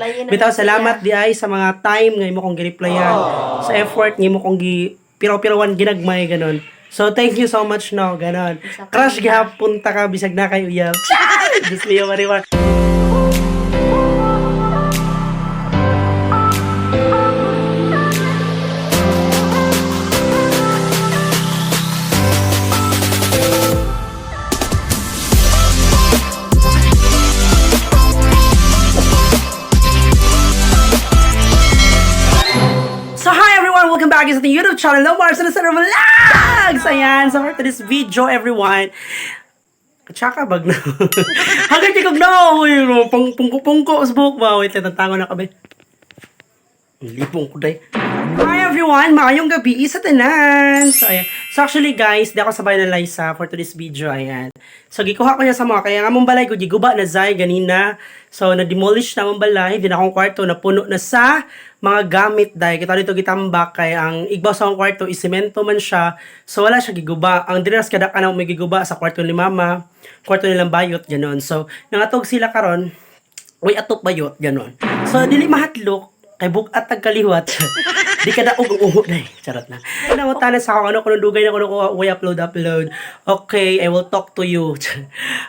Layin na Bitaw siya. salamat di ay sa mga time nga imo kong gi-replyan, sa effort nga imo kong gi piraw-pirawan ginagmay ganon. So thank you so much, no, ganon. Crush gihapon ta ka bisag na kay uyab. Diyos mio, Marimar. So hi everyone! Welcome back sa ating YouTube channel, No Mars na Center Vlogs! Ayan, so for today's video, everyone, tsaka bag na. Hanggang di ko no! Uy, no, pung pungko-pungko sa buhok ba? Wait, tatango na kami. Lipong ko day. Hi everyone! Maayong gabi sa tanan! So, ayan. So actually guys, di ako sabay ng Liza for today's video. Ayan. So gikuha ko niya sa mga kaya nga mong balay ko, giguba na zay ganina. So na-demolish na mong balay, di na akong kwarto, napuno na sa mga gamit dahil kita dito gitambak kay ang igbaw sa akong kwarto is semento man siya. So wala siya giguba. Ang diras kada ka na may giguba sa kwarto ni mama, kwarto nilang bayot ganon. So nangatog sila karon, uy atop bayot ganon. So dili mahatlok kay bug-at tag kaliwat. Di ka daog ang uho day. Charot na. Nangutana sa ako ano kuno dugay na kuno ko way upload upload. Okay, I will talk to you.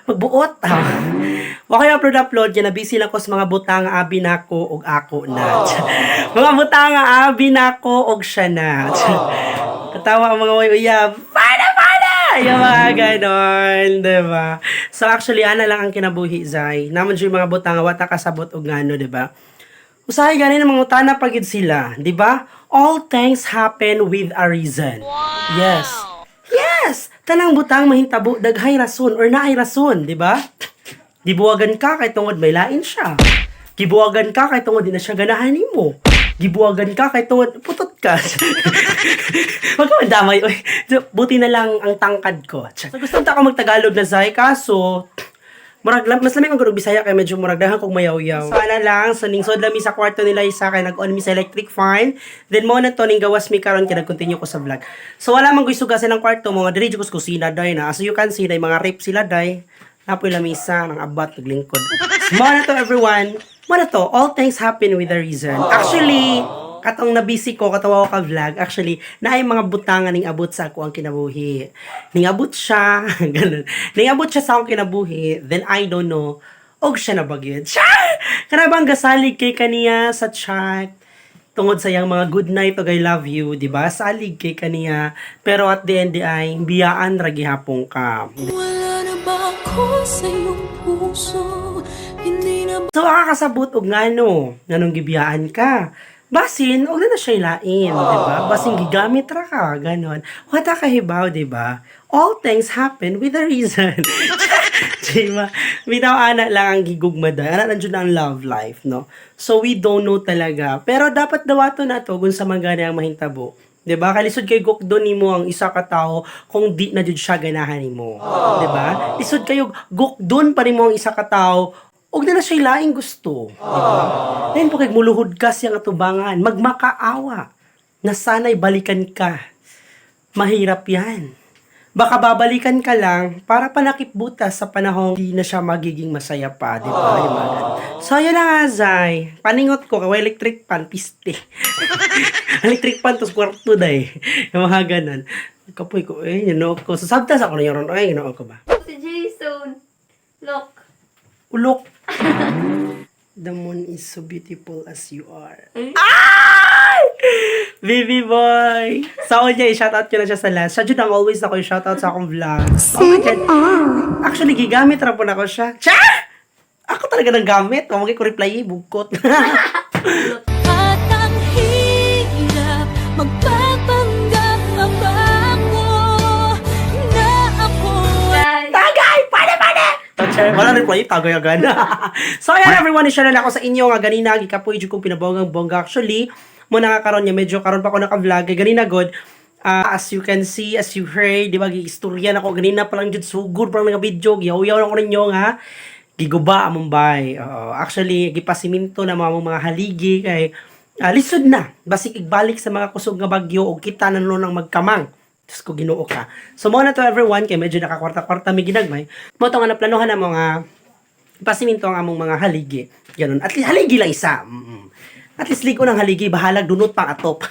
Magbuot ha. Wa kayo upload upload yan na busy lang ko sa mga butang abi nako og ako na. Mga butang abi nako og siya na. Katawa ang mga way uyab. Pana pana! Yung mga ganon, diba? So actually, ana lang ang kinabuhi, Zay. Naman siya yung mga butang, wata kasabot og ngano, diba? Usahay gani ng mga utana pagid sila, di ba? All things happen with a reason. Yes. Yes! Tanang butang mahintabo daghay rason or naay rason, di ba? Gibuwagan ka kay tungod may lain siya. Gibuwagan ka kay tungod di na siya ganahan nimo. Gibuwagan ka kay tungod putot ka. Wag ka madamay. Oy, buti na lang ang tangkad ko. So gusto ta ako magtagalog na zay kaso murag mas lami man gud og Bisaya kay medyo murag daghan kog mayaw-yaw. Sana lang sa ningsod lami sa kwarto nila isa kay nag-on mi sa electric fan. Then mo na to ning gawas mi karon kay nag-continue ko sa vlog. So wala man ko'y suga sa ilang kwarto mga diri jud ko sa kusina day na. As you can see day mga rape sila day. Napoy lamisa ng abat naglingkod. So, mo na to everyone. Mo na to, all things happen with a reason. Actually, katong nabisi ko, katawa ko ka vlog, actually, na ay mga butangan ning abot sa ako ang kinabuhi. Ning abot siya, ganun. Ning abot siya sa akong kinabuhi, then I don't know, og siya na bagyod. Siya! Kana bang gasalig kay kaniya sa chat, tungod sa iyang mga good night og I love you, di ba? Salig kay kaniya, pero at the end di ay, biyaan ra gihapon ka. Wala na ba ako sa iyong puso? Hindi na So, makakasabot og ngano, nganong gibiyaan ka. Basin, og na na siya lain, di ba? Basin gigamit ra ka, ganon. Wala ka hibaw, di ba? All things happen with a reason. Di ba? Bitaw ana lang ang gigugma day. Ana lang jud ang love life, no? So we don't know talaga. Pero dapat dawato na to kung sa mga ang mahintabo. 'Di ba? Kalisod kay gukdo nimo ang isa ka tawo kung di na jud siya ganahan nimo. 'Di ba? Lisod kayo gukdon pa nimo ang isa ka tawo og na na siya laing gusto, 'di ba? Then po kay muluhod ka siyang atubangan, magmakaawa na sana'y balikan ka. Mahirap 'yan. Baka babalikan ka lang para panakip butas sa panahong di na siya magiging masaya pa, di ba? Yung mga ganun. So, yun na nga, Zay. Paningot ko, kaway electric pan, piste. Electric pan, tos kwarto day. Yung mga ganun. Kapoy ko, eh, yun ko. So, sabtas ako na yun, ay, yun ko ba? Si Jason. Look. Ulok. The moon is so beautiful as you are. Ay! Baby boy! Sa niya, i-shoutout ko na siya sa last. Siya dyan ang always ako i-shoutout sa akong vlog. Oh my God. Actually, gigamit ra po na ko siya. Siya! Ako talaga ng gamit. Huwag ko reply, eh, bugkot. at ang hirap magpapanggap pa ba ako na ako Guys. Tagay! Pane, pane! Toucher, wala reply, tagay agad. So, ayan everyone, i-share na ako sa inyo nga ganina, gikapoy jud kong pinabonggang bongga. Actually, mo nga karon niya, medyo karon pa ako naka-vlog, kay ganina god, as you can see, as you heard, di ba, giistorya na ko, ganina pa lang jud, sugod pa lang nga video, giyaw-yaw na ko ninyo nga, giguba ang Mumbai. Oo. Actually, gipasiminto na mga mga haligi kay lisod na. Basig igbalik sa mga kusog nga bagyo o kita na nun ang magkamang. Diyos ko, Ginoo ka. So, mo na to everyone, kay medyo nakakwarta-kwarta may ginagmay. Mo to nga naplanuhan na mga Pasiminto ang among mga haligi. Ganun. At least haligi lang isa. At least ligo ng haligi, bahalag dunot pang atop.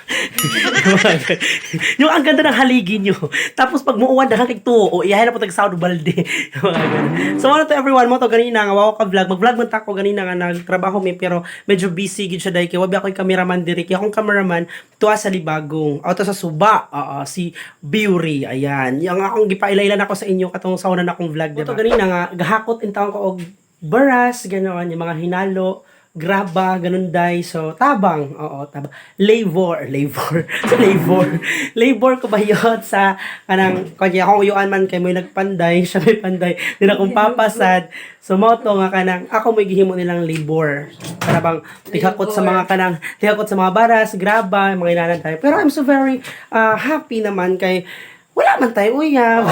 Yung ang ganda ng haligi nyo. Tapos pag muuwan, daghang kay tuo, o iyahin na po tag sound balde. Mga ganun. So ano to everyone, mo to ganina nga wow ka vlog. Mag-vlog man ta ko ganina nga nagtrabaho mi pero medyo busy gid siya dahil kay wabi ako'y cameraman diri. Kay akong cameraman tuwa sa Libagong, o sa Suba. Oo, si Beauty. Ayan. Yung akong gipailailan ako sa inyo katong sa una na akong vlog, diba? Mo to ganina nga gahakot in taon ko og baras, ganoon, yung mga hinalo, graba, ganun day. So, tabang. Oo, tabang. Labor, labor. Sa labor. Labor ko ba yun sa, kanang, kanya akong uyuan man kay may nagpanday, siya may panday, di na akong papasad. So, mo to nga kanang, ako may gihimo nilang labor. Para bang, tihakot sa mga kanang, tihakot sa mga baras, graba, mga inanan tayo. Pero I'm so very happy naman kay, wala man tayo uyab.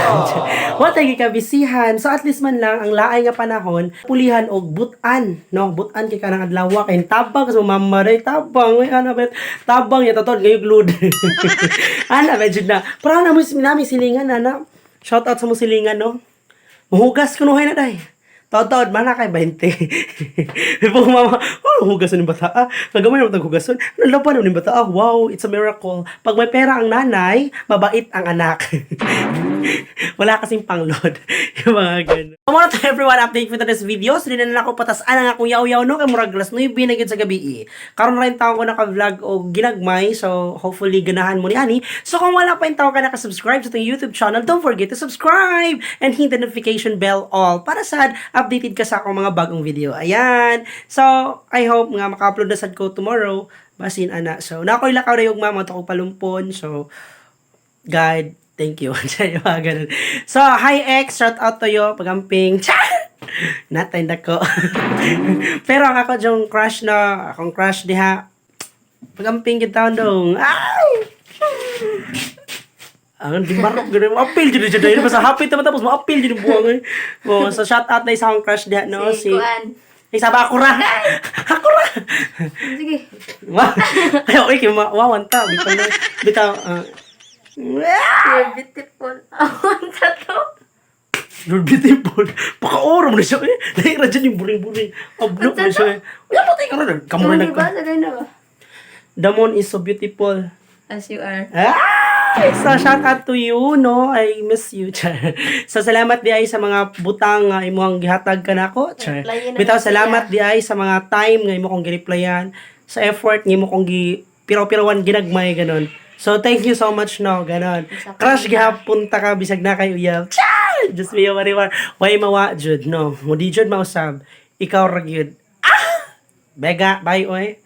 Wala tayo gikabisihan. So at least man lang ang laay nga panahon, pulihan og butan, no? Butan kay kanang adlaw kay tabang sa mamaray tabang. Uy, ana bet tabang ya totoo ngayon glued. Ana medyo na. Parang na mo nami silingan ana. Shout out sa mo silingan, no? Muhugas kunuhay na day. Taod-taod, mana kay 20. May pong mama, oh, hugason ng bata. Ah, nagamay naman hugason. Ano laban naman ng bata? Ah, wow, it's a miracle. Pag may pera ang nanay, mabait ang anak. Wala kasing panglod. Yung mga ganun. So, to everyone, update for today's video. So, na lang ako patas-an ang akong yaw-yaw, no? Kay murag alas 9 na gyud sa gabi. Eh. Karon na rin taon ko naka-vlog o ginagmay. So, hopefully, ganahan mo ni ani. So, kung wala pa yung tao ka naka-subscribe sa itong YouTube channel, don't forget to subscribe and hit the notification bell all para sad updated ka sa akong mga bagong video. Ayan. So, I hope nga maka-upload na sad ko tomorrow. Basin ana. So, na ako'y lakaw na yung mama ko palumpon. So, God, thank you. Yung mga ganun. So, hi ex, shout out to you, pagamping. Char! Natay ko. Pero ang ako yung crush na, akong crush diha, pagamping kita dong. Ay! Ang di marok gano'n. Ma-appeal dyan siya dahil. Basta happy naman tapos ma-appeal dyan yung buwang eh. Oh, so shout out na isa akong crush diha, no? Si Kuan. Ay, saba ako ra. Ako ra. Sige. Ay, okay, kay wawan ta. Bitaw na. Bitaw. You're beautiful. Ang sa to. You're beautiful. Paka-oro mo na siya eh. Nahira dyan yung buring-buring. Abno mo na siya eh. Wala pa tayo karon. Kamu na Di nagka. ba? Sagay na ba? The moon is so beautiful. As you are. Ah! So, shout out to you, no? I miss you, char. So, salamat di ay sa mga butang nga imong gihatag ka nako, char. Replyin na Bitaw, lang salamat siya. di ay sa mga time nga imo kong gireplyan, sa effort nga imo kong gi piraw-pirawan ginagmay ganon. So, thank you so much, no? Ganon. Isa pa Crush gihapon ta ka bisag na kay uyab. Char! Just me, mariwar. Way mawa, jud, no? Mudi jud mausab. Ikaw ra gyud. Ah! Bega, bye, oy.